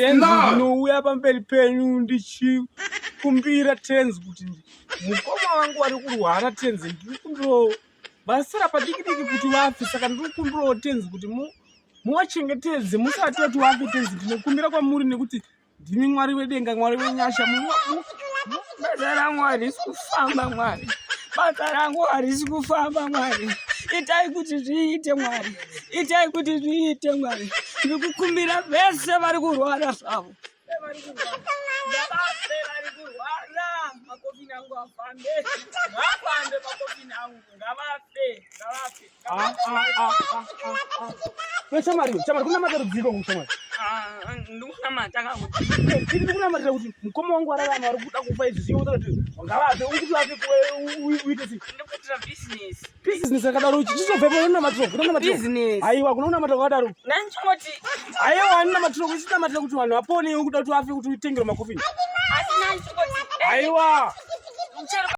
Tenzi, Lord. ndinouya pamberi penyu ndichikumbira tenzi kuti mukoma wangu vari kurwara. Tenzi, ndiri kukumbirawo, vasara padiki diki kuti vafe, saka ndiri kukumbirawo tenzi kuti muvachengetedze musati vati vafe. Tenzi, ndinokumbira kwamuri nekuti ndimi Mwari wedenga, Mwari wenyasha. Basa rangu harisi kufamba, Mwari. Basa rangu harisi kufamba, Mwari. Itai kuti zviite, Mwari. Itai kuti zviite, Mwari. Ndiri kukumbira vese vari kurwara zvavo. Ngavafe vari kurwara. Makofini angu afambe. Ngafambe makofini angu. Ngavafe. Ngavafe. Shamwari, shamwari, kunamata rudziko shamwari? Ah, ndikunamata kakuti Tiri kunamatira kuti mukoma wangu ararama, vari kuda kufa izvi zviyo kuti ngavafe. Ukuti vafe uite sei? Ndikuitira business. Business yakadaro chichizobva unamatiro kunamatiro? Business. Aiwa, kuna unamatiro kwakadaro? Nanchingoti Aiwa, anonamatiro kuchinamatira kuti vanhu vapone, ukuda kuti vafe kuti utengerwe makofini? Asi nanchingoti Aiwa. Chero.